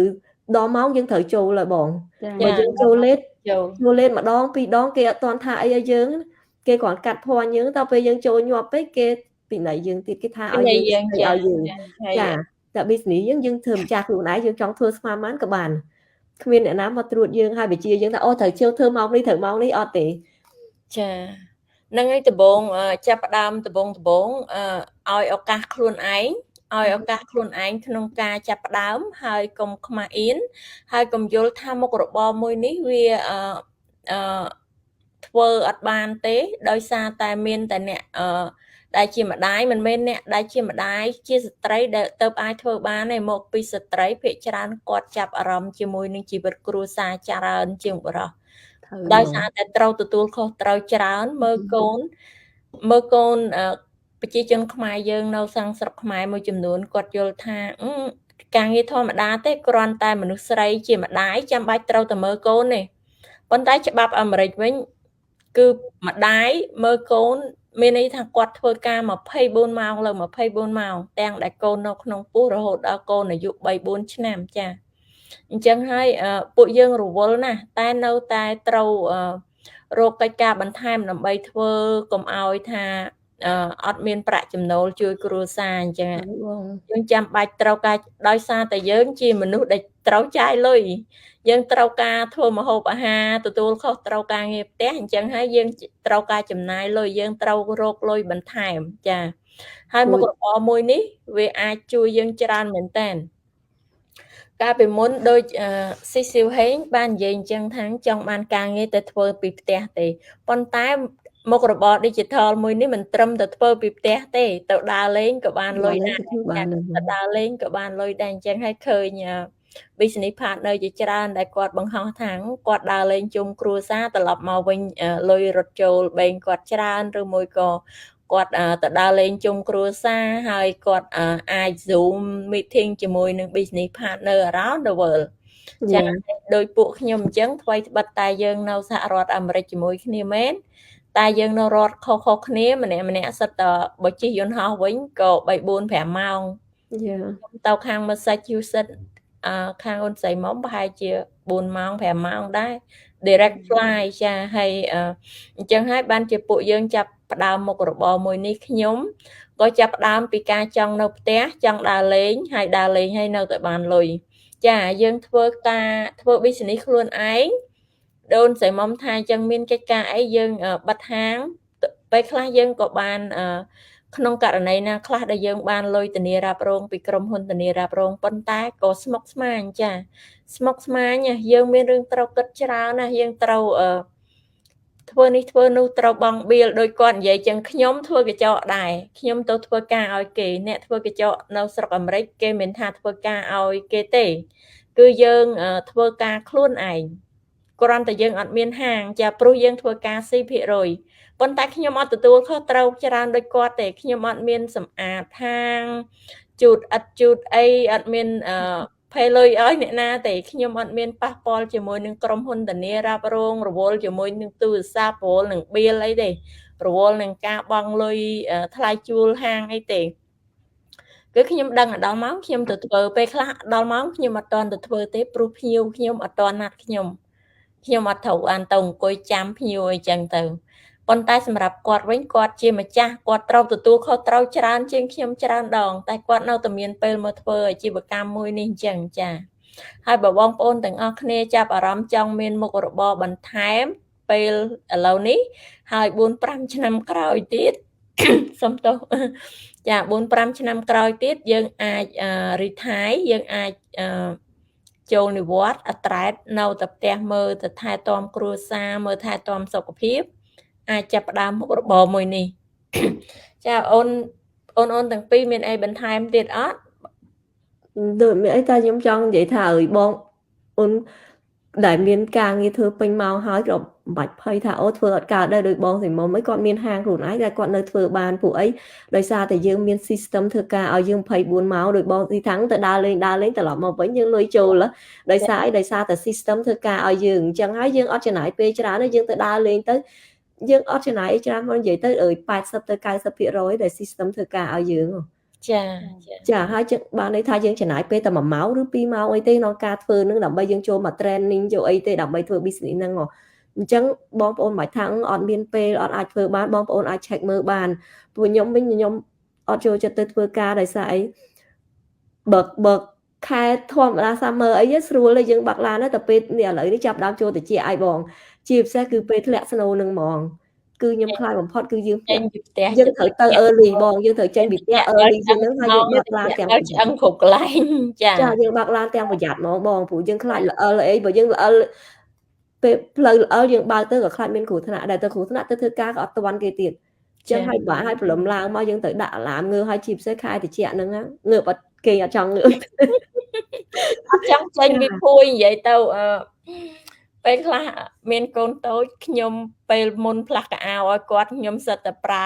ដល់ម៉ោងយើងត្រូវចូលហើយបង ចា បើយើងចូល late ចូល ចូល late ម្ដងពីរដងគេអត់ទាន់ថាអីឲ្យយើងគេគ្រាន់កាត់ភ័ណ្ឌយើងដល់ពេលយើងចូលញាប់ពេកគេពីណៃយើងទៀតគេថាឲ្យ ពី យើង យើងចា ឲ្យយើង ហើយ ចាតែ business យើងយើងធ្វើម្ចាស់ខ្លួនឯងយើងចង់ធ្វើស្មានបានក៏បានគ្មានអ្នកណាមកត្រួតយើងហើយបញ្ជាយើងថាអូត្រូវជឿធ្វើម៉ោងនេះត្រូវម៉ោងនេះអត់ទេ ចាហ្នឹងហើយដំបងចាប់ផ្ដើមដំបងដំបងឲ្យឱកាសខ្លួនឯងឲ្យឱកាសខ្លួនឯងក្នុងការចាប់ផ្ដើមហើយកុំខ្មាស់អៀនហើយកុំយល់ថាមុខរបរមួយនេះវាអឺអឺធ្វើអត់បានទេ ដោយសារតែមានតែអ្នកអឺដែលជាម្ដាយមិនមែនអ្នកដែលជាម្ដាយជាស្ត្រីដែលទៅអាចធ្វើបានទេមកពីស្ត្រីភាគច្រើនគាត់ចាប់អារម្មណ៍ជាមួយនឹងជីវិតគ្រួសារច្រើនជាងបុរសដោយសារតែត្រូវទទួលខុសត្រូវច្រើនមើលកូនមើលកូនប្រជាជនខ្មែរយើងនៅសាំងស្រុកខ្មែរមួយចំនួនគាត់យល់ថាការងារធម្មតាទេគ្រាន់តែមនុស្សស្រីជាម្ដាយចាំបាច់ត្រូវតែមើលកូនទេប៉ុន្តែច្បាប់អាមេរិកវិញគឺម្ដាយមើលកូនមានន័យថាគាត់ធ្វើការ24ម៉ោងលើ24ម៉ោងទាំងដែលកូននៅក្នុងពោះរហូតដល់កូនអាយុ3 4ឆ្នាំចាអញ្ចឹងហើយពួកយើងរវល់ណាស់តែនៅតែត្រូវរកកិច្ចការបន្ថែមដើម្បីធ្វើកុំឲ្យថាអត់មានប្រាក់ចំណូលជួយគ្រួសារអញ្ចឹងយើងចាំបាច់ត្រូវការដោយសារតែយើងជាមនុស្សដែលត្រូវចាយលុយយើងត្រូវការធ្វើម្ហូបអាហារទទួលខុសត្រូវការងារផ្ទះអញ្ចឹងហើយយើងត្រូវការចំណាយលុយយើងត្រូវរកលុយបន្ថែមចាហើយមុខរបរមួយនេះវាអាចជួយយើងច្រើនមែនតើកាលពីមុនដូចស៊ីស៊ីវហេងបាននិយាយអញ្ចឹងថាចង់បានការងារទៅធ្វើពីផ្ទះទេប៉ុន្តែមុខរបរ digital មួយនេះមិនត្រឹមតែធ្វើពីផ្ទះទេទៅដើរលេងក៏បានលុយដែរទៅដើរលេងក៏បានលុយដែរអញ្ចឹងហើយឃើញ business partner ជាច្រើនដែលគាត់បង្ហោះថាគាត់ដើរលេងជុំគ្រួសារត្រឡប់មកវិញលុយរត់ចូលបេងគាត់ច្រើនឬមួយក៏គាត់ទៅដើរលេងជុំគ្រួសារហើយគាត់អាច Zoom meeting ជាមួយនឹង business partner around the world ចាដោយពួកខ្ញុំអញ្ចឹងថ្មីត្បិតតែយើងនៅសហរដ្ឋអាមេរិកជាមួយគ្នាមែនតែយើងនៅរដ្ឋខុសៗគ្នាម្នាក់ម្នាក់សិតតែបើជិះយន្តហោះវិញក៏3 4 5ម៉ោងទៅខាង Massachusetts អឺខាងអូនស្រីមុំប្រហែលជា4ម៉ោង5ម៉ោងដែរ direct fly ចាហើយអញ្ចឹងហើយបានជាពួកយើងចាប់ផ្ដើមមុខរបរមួយនេះខ្ញុំក៏ចាប់ផ្ដើមពីការចង់នៅផ្ទះចង់ដើរលេងហើយដើរលេងហើយនៅតែបានលុយចាយើងធ្វើការធ្វើ business ខ្លួនឯងដូនស្រីមុំថាអញ្ចឹងមានកិច្ចការអីយើងបិទហាងពេលខ្លះយើងក៏បានក្នុងករណីណាខ្លះដែលយើងបានលុយធានារ៉ាប់រងពីក្រុមហ៊ុនធានារ៉ាប់រងប៉ុន្តែក៏ស្មុគស្មាញចាស្មុគស្មាញយើងមានរឿងត្រូវគិតច្រើនណាស់យើងត្រូវអឺធ្វើនេះធ្វើនោះត្រូវបង់ bill ដោយគាត់និយាយចឹងខ្ញុំធ្វើកញ្ចក់ដែរខ្ញុំទៅធ្វើការឲ្យគេអ្នកធ្វើកញ្ចក់នៅស្រុកអាមេរិកគេមិនថាធ្វើការឲ្យគេទេគឺយើងធ្វើការខ្លួនឯងគ្រាន់តែយើងអត់មានហាងចាព្រោះយើងធ្វើការស៊ីភាគរយប៉ុន្តែខ្ញុំអត់ទទួលខុសត្រូវច្រើនដូចគាត់ទេខ្ញុំអត់មានសម្អាតហាងជូតឥដ្ឋជូតអីអត់មានអឺ pay លុយឲ្យអ្នកណាទេខ្ញុំអត់មានប៉ះពាល់ជាមួយនឹងក្រុមហ៊ុនធានារ៉ាប់រងរវល់ជាមួយនឹងទូរស័ព្ទរវល់នឹង bill អីទេរវល់នឹងការបង់លុយថ្លៃជួលហាងអីទេគឺខ្ញុំដឹងដល់ម៉ោងខ្ញុំទៅធ្វើពេលខ្លះដល់ម៉ោងខ្ញុំអត់ទាន់ទៅធ្វើទេព្រោះភ្ញៀវខ្ញុំអត់ទាន់ណាត់ខ្ញុំខ្ញុំអត់ត្រូវបានទៅអង្គុយចាំភ្ញៀវអីចឹងទៅប៉ុន្តែសម្រាប់គាត់វិញគាត់ជាម្ចាស់គាត់ត្រូវទទួលខុសត្រូវច្រើនជាងខ្ញុំច្រើនដងតែគាត់នៅតែមានពេលមកធ្វើអាជីវកម្មមួយនេះអញ្ចឹងចាហើយបើបងប្អូនទាំងអស់គ្នាចាប់អារម្មណ៍ចង់មានមុខរបរបន្ថែមពេលឥឡូវនេះហើយ4 5ឆ្នាំក្រោយទៀតសុំទោសចា4 5ឆ្នាំក្រោយទៀតយើងអាច retire យើងអាចចូលនិវត្តន៍អត្រែតនៅតែផ្ទះមើលទៅថែទាំគ្រួសារមើលថែទាំសុខភាពអាចចាប់ផ្ដើមមុខរបរមួយនេះចាអូនអូនអូនទាំងពីរមានអីបន្ថែមទៀតអត់ ដូចមានអីតែខ្ញុំចង់និយាយថាឲ្យបងអូន ដែលមានការងារធ្វើពេញម៉ោងហើយក៏មិនបាច់ភ័យថាអូធ្វើអត់កើតដែរដោយបងសីមុំអីគាត់មានហាងខ្លួនឯងតែគាត់នៅធ្វើបានពួកអីដោយសារតែយើងមាន system ធ្វើការឲ្យយើង24ម៉ោងដោយបងទីថាំងទៅដើរលេងដើរលេងត្រឡប់មកវិញយើងលុយចូលដោយសារអីដោយសារតែ system ធ្វើការឲ្យយើងអញ្ចឹងហើយយើងអត់ចំណាយពេលច្រើនទេយើងទៅដើរលេងទៅយើងអត់ចំណាយអីច្រើនមកនិយាយទៅអើយ80ទៅ90%ដែល system ធ្វើការឲ្យយើង ចាចាហើយចឹងបានន័យថាយើងចំណាយពេលតែ1ម៉ោងឬ2ម៉ោងអីទេក្នុងការធ្វើនឹងដើម្បីយើងចូលមក training ចូលអីទេដើម្បីធ្វើ business ហ្នឹងអញ្ចឹងបងប្អូនមិនថាអត់មានពេលអត់អាចធ្វើបានបងប្អូនអាច check មើលបានព្រោះខ្ញុំវិញខ្ញុំអត់ចូលចិត្តទៅធ្វើការដោយសារអីបើខែធម្មតា summer អីស្រួលទេយើងបាក់ឡានតែពេលនេះឥឡូវនេះចាប់ដើមចូលតិចឲ្យបងជាពិសេសគឺពេលធ្លាក់ snow នឹងហ្មងគឺខ្ញុំខ្លាចបំផុតគឺយើងចេញពីផ្ទះយើងត្រូវទៅ early បងយើងត្រូវចេញពីផ្ទះ early ជាងហ្នឹងហើយយើងបើកឡានទាំងឆ្អឹងគ្រប់កន្លែងចាចាយើងបើកឡានទាំងប្រយ័ត្នហ្មងបងព្រោះយើងខ្លាចល្អិលអីបើយើងល្អិលពេលផ្លូវល្អិលយើងបើកទៅក៏ខ្លាចមានគ្រោះថ្នាក់ដែរទៅគ្រោះថ្នាក់ទៅធ្វើការក៏អត់ទាន់គេទៀតចឹងហើយបាក់ហើយព្រលឹមឡើងមកយើងត្រូវដាក់អាឡាមងើហើយជាពិសេសខែតិចហ្នឹងងើបអត់គេអត់ចង់ងើបអត់ចង់ចេញពីភួយនិយាយទៅអឺពេលខ្លះមានកូនតូចខ្ញុំពេលមុនផ្លាស់កៅអៅឲ្យគាត់ខ្ញុំសិតតែប្រើ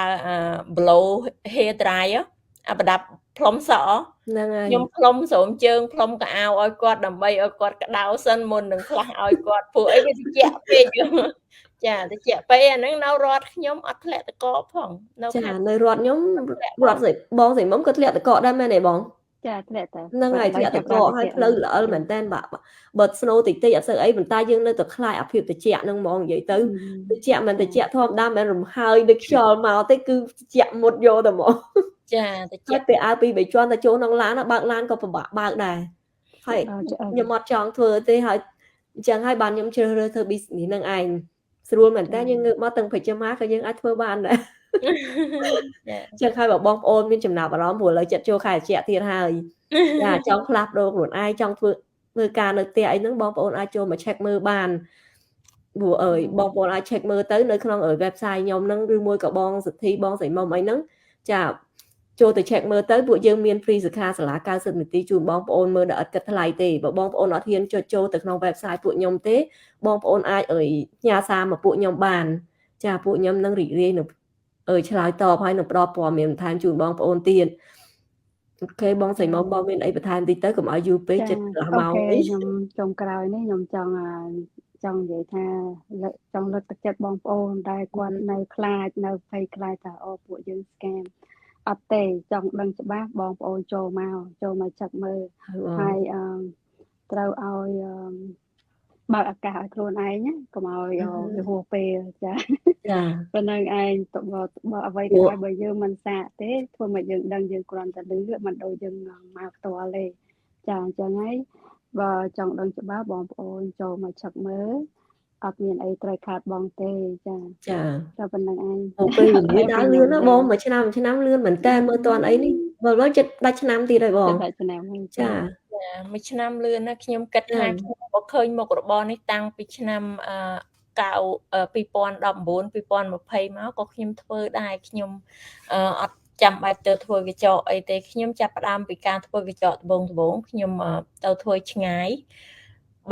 blow hair dryer អាប្រដាប់ផ្លុំសក់ហ្នឹងហើយខ្ញុំផ្លុំស្រោមជើងផ្លុំកៅអៅឲ្យគាត់ដើម្បីឲ្យគាត់ក្តៅសិនមុននឹងផ្លាស់ឲ្យគាត់ព្រោះអីវាត្រជាក់ពេកចាត្រជាក់ពេកអាហ្នឹងនៅរដ្ឋខ្ញុំអត់ធ្លាក់តកផងនៅចានៅរដ្ឋខ្ញុំរដ្ឋស្រីបងស្រីមុំក៏ធ្លាក់តកដែរមែនទេបងចាធ្លាក់តែហ្នឹងហើយធ្លាក់តកហើយផ្លូវល្អិលមែនតើបាក់បើ snow តិចតិចអត់សូវអីប៉ុន្តែយើងនៅតែខ្លាចអាភាពត្រជាក់ហ្នឹងហ្មងនិយាយទៅត្រជាក់មិនត្រជាក់ធម្មតាមិនរំហើយដូចខ្យល់មកទេគឺត្រជាក់មុតយកតែហ្មងចាត្រជាក់ពេលអើពី3ជាន់ទៅចូលក្នុងឡានបើកឡានក៏ពិបាកបើកដែរហើយខ្ញុំអត់ចង់ធ្វើទេហើយអញ្ចឹងហើយបានខ្ញុំជ្រើសរើសធ្វើ business ហ្នឹងឯងស្រួលមែនតើយើងងើបមកទាំងភេជ្ជមាក៏យើងអាចធ្វើបានដែរចឹងហើយបើបងប្អូនមានចំណាប់អារម្មណ៍ព្រោះឥឡូវចិត្តចូលខែត្រជាក់ទៀតហើយចាចង់ផ្លាស់ប្ដូរខ្លួនឯងចង់ធ្វើការនៅផ្ទះអីហ្នឹងបងប្អូនអាចចូលមក check មើលបានព្រោះអើយបងប្អូនអាច check មើលទៅនៅក្នុង website ខ្ញុំហ្នឹងឬមួយក៏បងសុធីបងស្រីមុំអីហ្នឹងចាចូលទៅ check មើលទៅពួកយើងមាន free សិក្ខាសាលា90នាទីជូនបងប្អូនមើលដល់អត់គិតថ្លៃទេបើបងប្អូនអត់ហ៊ានចុចចូលទៅក្នុង website ពួកខ្ញុំទេបងប្អូនអាចអើយផ្ញើសារមកពួកខ្ញុំបានចាពួកខ្ញុំនឹងរីករាយនឹងអើយឆ្លើយតបហើយនឹងផ្ដល់ព័ត៌មានបន្ថែមជូនបងប្អូនទៀត OK បងស្រីមុំបងមានអីបន្ថែមតិចទៅកុំឲ្យយូរពេកចិត្តកន្លះម៉ោងនេះខ្ញុំចុងក្រោយនេះខ្ញុំចង់និយាយថាចង់លើកទឹកចិត្តបងប្អូនដែលគាត់នៅខ្លាចនៅភ័យខ្លាចថាអូពួកយើង scam អត់ទេចង់ដឹងច្បាស់បងប្អូនចូលមកចឹកមើលហើយត្រូវឲ្យបើកឱកាសឲ្យខ្លួនឯងណាកុំឲ្យវាហួសពេលចាចាប៉ុណ្្នឹងឯងទៅបើអ្វីក៏ដោយបើយើងមិនសាកទេធ្វើមកយើងដឹងយើងគ្រាន់តែឮមិនដូចយើងមកផ្ទាល់ទេចាអញ្ចឹងហើយបើចង់ដឹងច្បាស់បងប្អូនចូលមកឆឹកមើលអត់មានអីត្រូវខាតបងទេចាចាតែប៉ុណ្្នឹងឯងអូពេលវេលាដើរលឿនណាបងមួយឆ្នាំមួយឆ្នាំលឿនមែនតើមើលតន់អីនេះបើចិត្តដាច់ឆ្នាំទៀតហើយបងដាច់ឆ្នាំហើយចាមួយឆ្នាំលឿនណាស់ខ្ញុំគិតថាខ្ញុំក៏ឃើញមុខរបរនេះតាំងពីឆ្នាំ2019 2020មកក៏ខ្ញុំធ្វើដែរខ្ញុំអត់ចាំបាច់ទៅធ្វើកញ្ចក់អីទេខ្ញុំចាប់ផ្ដើមពីការធ្វើកញ្ចក់ដំបូងខ្ញុំទៅធ្វើឆ្ងាយ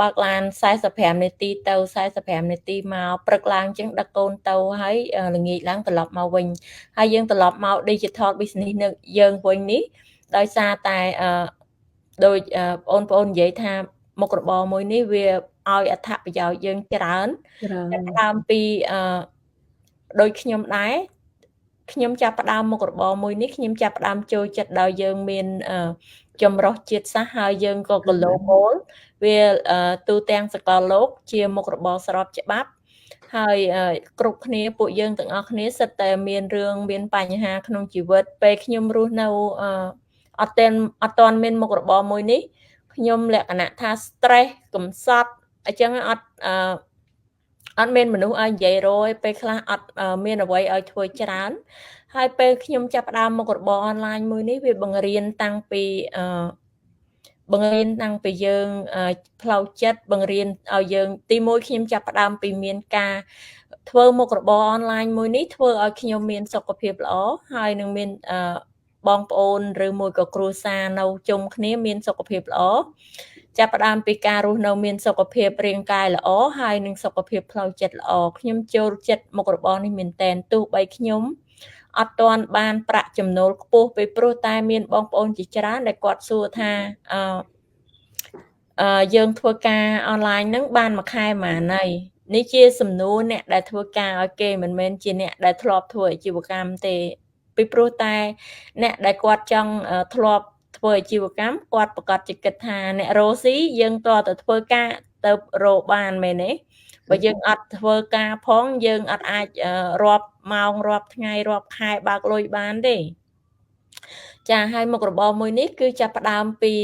បើកឡាន45នាទីទៅ45នាទីមកព្រឹកឡើងអញ្ចឹងដឹកកូនទៅហើយល្ងាចឡើងត្រឡប់មកវិញហើយយើងត្រឡប់មក digital business នៅយើងវិញនេះដោយសារតែដោយបងប្អូននិយាយថាមុខរបរមួយនេះវាឲ្យអត្ថប្រយោជន៍យើងច្រើនចាប់ផ្ដើមពីដូចខ្ញុំដែរខ្ញុំចាប់ផ្ដើមមុខរបរមួយនេះខ្ញុំចាប់ផ្ដើមចូលចិត្តដោយយើងមានចម្រុះជាតិសាសន៍ហើយយើងក៏ global វាទូទាំងសកលលោកជាមុខរបរស្របច្បាប់ហើយគ្រប់គ្នាពួកយើងទាំងអស់គ្នាសិតតែមានរឿងមានបញ្ហាក្នុងជីវិតពេលខ្ញុំរស់នៅអត់ទាន់មានមុខរបរមួយនេះខ្ញុំលក្ខណៈថា stress កំសត់អញ្ចឹងអត់មានមនុស្សឲ្យនិយាយរយពេលខ្លះអត់មានអ្វីឲ្យធ្វើច្រើនហើយពេលខ្ញុំចាប់ផ្ដើមមុខរបរអនឡាញមួយនេះវាបង្រៀនតាំងពីយើងផ្លូវចិត្តបង្រៀនឲ្យយើងទីមួយខ្ញុំចាប់ផ្ដើមពីមានការធ្វើមុខរបរអនឡាញមួយនេះធ្វើឲ្យខ្ញុំមានសុខភាពល្អហើយនឹងមានបងប្អូនឬមួយក៏គ្រួសារនៅជុំគ្នាមានសុខភាពល្អ ចាប់ផ្ដើមពីការរស់នៅមានសុខភាពរាងកាយល្អហើយនិងសុខភាពផ្លូវចិត្តល្អខ្ញុំចូលចិត្តមុខរបរនេះមែនទែនទោះបីខ្ញុំអត់ទាន់បានប្រាក់ចំណូលខ្ពស់ពីព្រោះតែមានបងប្អូនជាច្រើនដែលគាត់សួរថាអឺយើងធ្វើការអនឡាញហ្នឹងបានមួយខែប៉ុន្មានហើយនេះជាសំណួរអ្នកដែលធ្វើការឲ្យគេមិនមែនជាអ្នកដែលធ្លាប់ធ្វើអាជីវកម្មទេពីព្រោះតែអ្នកដែលគាត់ចង់ធ្លាប់ធ្វើអាជីវកម្មគាត់ប្រកាសជាគិតថាអ្នករស់ស៊ីយើងតទៅធ្វើការទៅរកបានមែនទេបើយើងអត់ធ្វើការផងយើងអត់អាចរាប់ម៉ោងរាប់ថ្ងៃរាប់ខែបើកលុយបានទេចាហើយមុខរបរមួយនេះគឺចាប់ផ្ដើមពី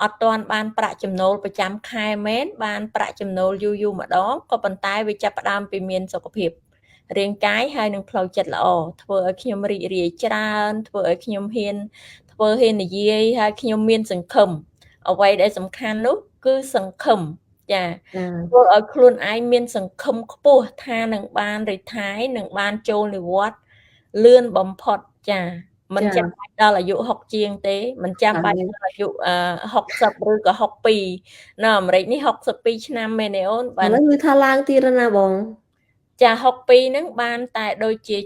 អត់ទាន់បានប្រាក់ចំណូលប្រចាំខែមែនបានប្រាក់ចំណូលយូរយូរម្ដងក៏ប៉ុន្តែវាចាប់ផ្ដើមពីមានសុខភាពរាងកាយហើយនិងផ្លូវចិត្តល្អធ្វើឲ្យខ្ញុំរីករាយច្រើនធ្វើឲ្យខ្ញុំហ៊ានធ្វើហ៊ាននិយាយហើយខ្ញុំមានសង្ឃឹមអ្វីដែលសំខាន់នោះគឺសង្ឃឹមចាធ្វើឲ្យខ្លួនឯងមានសង្ឃឹមខ្ពស់ថានឹងបាន retire នឹងបានចូលនិវត្តន៍លឿនបំផុតចាមិនចាំបាច់ដល់អាយុ60ជាងទេមិនចាំបាច់ដល់អាយុ60ឬក៏62នៅអាមេរិកនេះ62ឆ្នាំមែនទេអូនបាទឥឡូវគឺថាឡើងទៀតណាបងចា62ហ្នឹងបានតែដូចជា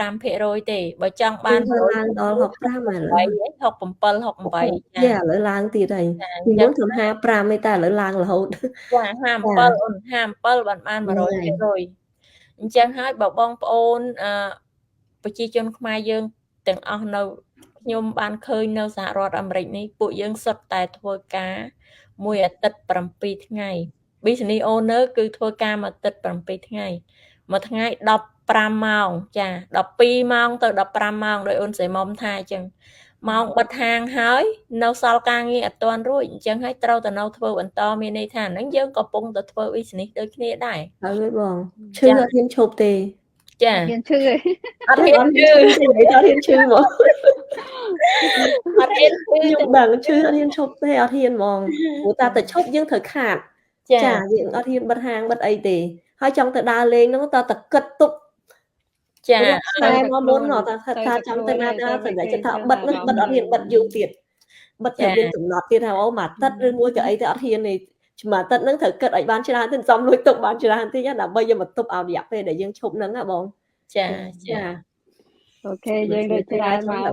75%ទេបើចង់បានឡើងដល់65ឥឡូវ 67 68 ចាឥឡូវឡើងទៀតហើយពីមុនធ្វើ55ទេតែឥឡូវឡើងរហូតចា57អូន57បានបាន100%អញ្ចឹងហើយបើបងប្អូនអឺប្រជាជនខ្មែរយើងទាំងអស់នៅខ្ញុំបានឃើញនៅសហរដ្ឋអាមេរិកនេះពួកយើងសុទ្ធតែធ្វើការមួយអាទិត្យ7ថ្ងៃ Business owner គឺធ្វើការមួយអាទិត្យ7ថ្ងៃមួយថ្ងៃ15ម៉ោងចា12ម៉ោងទៅ15ម៉ោងដោយអូនស្រីមុំថាអញ្ចឹងម៉ោងបិទហាងហើយនៅសល់ការងារអត់ទាន់រួចអញ្ចឹងហើយត្រូវទៅនៅធ្វើបន្តមានន័យថាហ្នឹងយើងកំពុងតែធ្វើ business ដូចគ្នាដែរ ហើយបងឈឺអត់ហ៊ានឈប់ទេចាហ៊ានឈឺទេអត់ហ៊ានឈឺអត់ហ៊ានឈឺហ្មងអត់ហ៊ានឈឺខ្ញុំដឹងឈឺអត់ហ៊ានឈប់ទេអត់ហ៊ានហ្មងព្រោះតែទៅឈប់យើងត្រូវខាតចាយើងអត់ហ៊ានបិទហាងបិទអីទេហើយចង់ទៅដើរលេងហ្នឹងតើតែគិតទុកចាតែមកមុនថាថាចង់ទៅណាទៅសម្រាប់ចិត្តថាបិទនឹងបិទអត់ហ៊ានបិទយូរទៀតបិទតែមានកំណត់ទៀតថាអូមួយអាទិត្យឬមួយក៏អីទៅអត់ហ៊ានទេមួយអាទិត្យហ្នឹងត្រូវគិតឲ្យបានច្រើនទៅសំលុយទុកបានច្រើនតិចដើម្បីយកមកទប់ឲ្យរយៈពេលដែលយើងឈប់ហ្នឹងណាបងចាចា OK យើងដូចច្រើនមក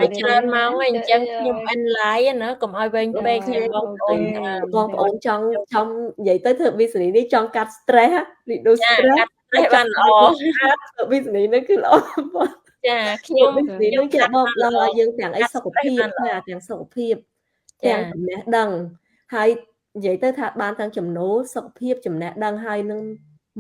ដូចច្រើនមកហើយអញ្ចឹងខ្ញុំ end live ណាកុំឲ្យវែងពេកខ្ញុំបងប្អូនបងប្អូនចង់ចង់និយាយទៅធ្វើ business នេះចង់កាត់ stress reduce stress បានល្អធ្វើ business នេះគឺល្អចាខ្ញុំ business នេះជាបងដល់ឲ្យយើងទាំងអីសុខភាពណាទាំងសុខភាពទាំងចំណេះដឹងហើយនិយាយទៅថាបានទាំងចំណូលសុខភាពចំណេះដឹងហើយនឹង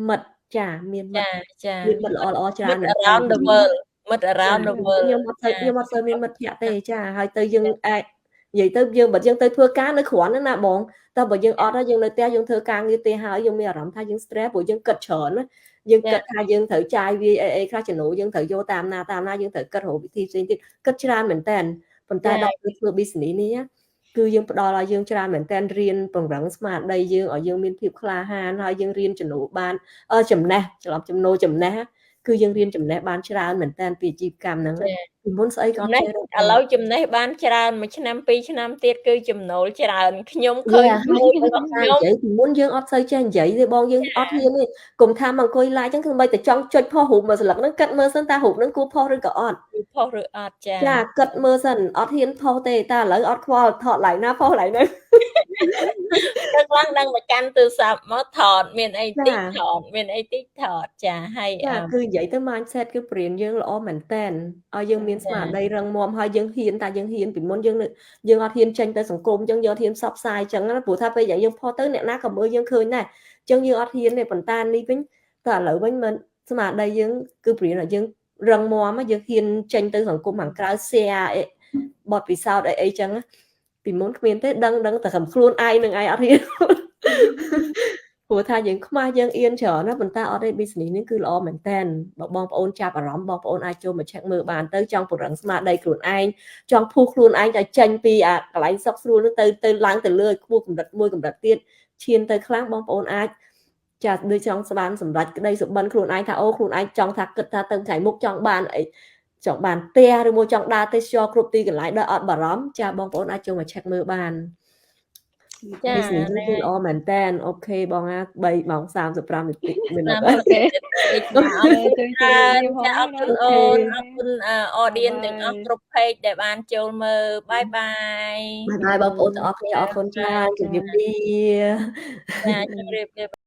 មិត្តចាមានមិត្តចាមានមិត្តល្អល្អច្រើន around the world មិត្ត around the world ខ្ញុំអត់ទៅខ្ញុំអត់សូវមានមិត្តភក្តិទេចាហើយទៅយើងអាចនិយាយទៅយើងបើយើងទៅធ្វើការនៅគ្រាន់ណាបងតែបើយើងអត់ហើយយើងនៅផ្ទះយើងធ្វើការងារទេហើយយើងមានអារម្មណ៍ថាយើង stress ព្រោះយើងគិតច្រើនណាយើងគិតថាយើងត្រូវចាយវាយអីអីខ្លះចំណូលយើងត្រូវយកតាមណាតាមណាយើងត្រូវគិតរកវិធីផ្សេងទៀតគិតច្រើនមែនតើប៉ុន្តែដល់ពេលធ្វើ business នេះគឺយើងផ្ដល់ឲ្យយើងច្រើនមែនតើរៀនពង្រឹងស្មារតីយើងឲ្យយើងមានភាពក្លាហានហើយយើងរៀនចំណូលបានចំណេះច្រឡំចំណូលចំណេះគឺយើងរៀនចំណេះបានច្រើនមែនតើពីអាជីវកម្មហ្នឹងពីមុនស្អីក៏ចេះឥឡូវចំណេះបានច្រើនមួយឆ្នាំពីរឆ្នាំទៀតគឺចំណូលច្រើនខ្ញុំឃើញមួយរបស់ខ្ញុំនិយាយពីមុនយើងអត់សូវចេះនិយាយទេបងយើងអត់ហ៊ានទេកុំថាមកអង្គុយ live ចឹងគឺមិនតែចង់ចុចផុសរូបមួយស្លឹកហ្នឹងគិតមើលសិនតើរូបហ្នឹងគួរផុសឬក៏អត់ផុសឬអត់ចាចាគិតមើលសិនអត់ហ៊ានផុសទេតែឥឡូវអត់ខ្វល់ថតឡើងណាផុសឡើងហ្នឹង ដឹកឡើងដឹងមកកាន់ទូរស័ព្ទមកថតមានអីតិចថតមានអីតិចថតចាហើយចាគឺនិយាយទៅ mindset គឺបរៀនយើងល្អមែនតើឲ្យយើងមានស្មារតីរឹងមាំហើយយើងហ៊ានតែយើងហ៊ានពីមុនយើងយើងអត់ហ៊ានចេញទៅសង្គមអញ្ចឹងយើងអត់ហ៊ានផ្សព្វផ្សាយអញ្ចឹងណាព្រោះថាពេលយ៉ាងយើងផុសទៅអ្នកណាក៏មើលយើងឃើញដែរអញ្ចឹងយើងអត់ហ៊ានទេប៉ុន្តែនេះវិញតែឥឡូវវិញមិនស្មារតីយើងគឺបរៀនឲ្យយើងរឹងមាំយើងហ៊ានចេញទៅសង្គមខាងក្រៅ share បទពិសោធន៍អីអីចឹងពីមុនគ្មានទេដឹងដឹងតែខ្លួនឯងនឹងឯងអត់ហ៊ានព្រោះថាយើងខ្មាស់យើងអៀនច្រើនណាប៉ុន្តែអត់ទេ business នេះគឺល្អមែនតើបើបងប្អូនចាប់អារម្មណ៍បងប្អូនអាចចូលមក check មើលបានទៅចង់ពង្រឹងស្មារតីខ្លួនឯងចង់ភូសខ្លួនឯងឲ្យចេញពីអាកន្លែងសុខស្រួលនោះទៅទៅឡើងទៅលើឲ្យខ្ពស់កម្រិតមួយកម្រិតទៀតឈានទៅខ្លាំងបងប្អូនអាចចាដូចចង់ស្បានសម្រេចក្តីសុបិនខ្លួនឯងថាអូខ្លួនឯងចង់ថាគិតថាទៅថ្ងៃមុខចង់បានអីចង់បានផ្ទះឬមួយចង់ដើរទេសចរគ្រប់ទីកន្លែងដោយអត់បារម្ភចាបងប្អូនអាចចូលមក check មើលបាន ចា business នេះគឺល្អមែនតើ OK បងណា3ម៉ោង35នាទីមាន អ អត់ រគុណច្រើនចាអរគុណអូនអរគុណ audience ទាំងអស់គ្រប់ page ដែលបានចូលមើល bye bye. Bye bye បងប្អូនទាំងអស់គ្នាអរគុណច្រើនជម្រាបលា ចាជម្រាបលា.